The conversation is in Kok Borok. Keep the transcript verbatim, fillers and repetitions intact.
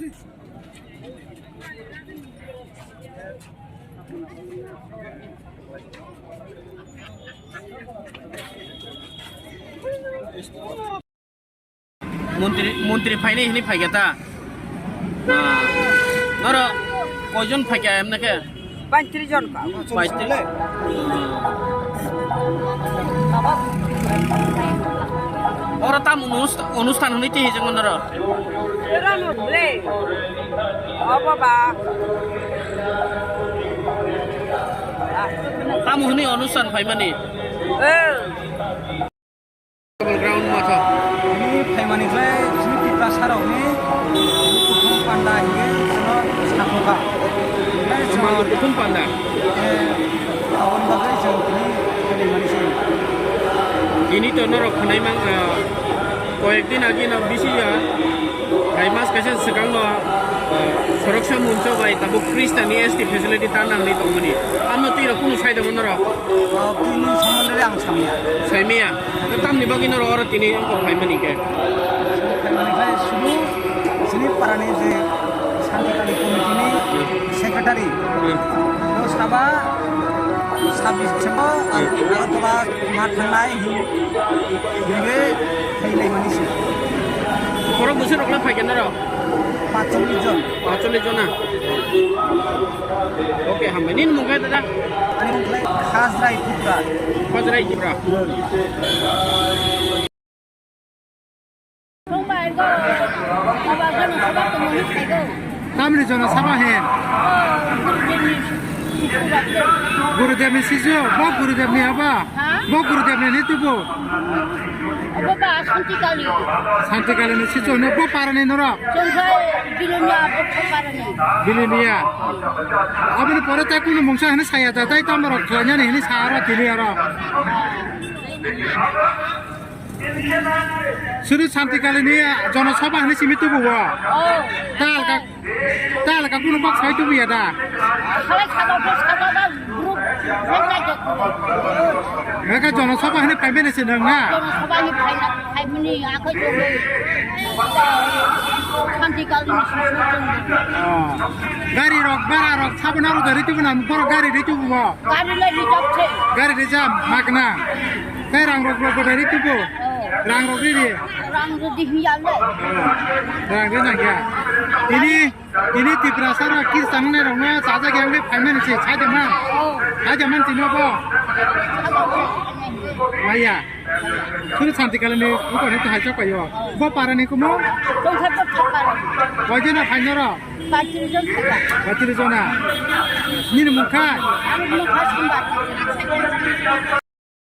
Montri, montri phaini hini phaikha ta? Ah, noro koijon phaikha emne khe? Paitris jon ka. Paitris. Oro tam onust-, onusthan hwnwi twi hijak noro? Oro no ble. Obo ba. Tam hwnwi onusthan phaimani? Eh. Ground matha. Ini phaimani khlai chini Tiprasa rokni kuthum panda hingke chwngno sakhoka. Hingke chwng kuthum panda. Eh, aboni bagwi chwng tini phaimani se. Tini to norok khwnai mang, ah, koyek din agi no bisi ya. Hai mas kaisa swkangno, ah, soroksa muncho bai tabuk Khristanni S T facility ta nangni tongmani. Amno twi rok kunu sai da bono rok. Ah, tini sombonde ang samya. Saimaya. Tamni bagwi norok oro tini wngkha phaimani khe? Phaimani khe sudu chini parani je Santikali committee ni secretary. Hmm. Bo saba sabis chemo Agartala ma thangnai hi hingke phailaimani se. Borok bwswk rok le phaikha norok? Pachchollish jon. Pachchollish jona. Okay, hambai. Nini mung khe dada? Ani mung khe Khajrai Tripura. Khajrai Tripura. Tamni jona saba hen? Gurudev ni sijo, bo Gurudev ni aba? Ha? Bo Gurudev ni ni tubo? Obo ba Santikali. Santikali ni sijo no bo para ni norok? Chwng khe Bilonia bo khe para ni. Bilonia. Aboni pore tai kunu mungsa hini saya da tai tamo rok khlanya ni hini sa aro tini aro. Suru Santikali ni jona saba hini simi tubu bo. Oh. Tal ka Tal ka kunu kok sai tubuya da? Khalai saka bo saka da group hai kai jok. Meka jona saba hini paimene se nang na? Jona saba hini phai na, phai mani akhai jok. Santikali ni susu jong. Oh. Gari rok, bara rok, sabana rok dari tubu na, borok gari ri tubu bo? Gari lai reserve se. Gari reserve, magna. Tei rang rok, rok dari tubu? Oh. Rang rok ri ri? Rang ri di hiya le. Oh. Rang ri na ya. Ini Tini Tiprasa rok kir changnai rok no chajak yang le phaimani se sai de man. Oh. Sai de man tini bo. Maya. Suru Santikali ni uko ni hai chok payo. Bo para ni kumo? Tongkha to thapar. Koi jona phaino ro? Patri jon thapa. Patri jona. Nini mukha? Ani mukha sumba.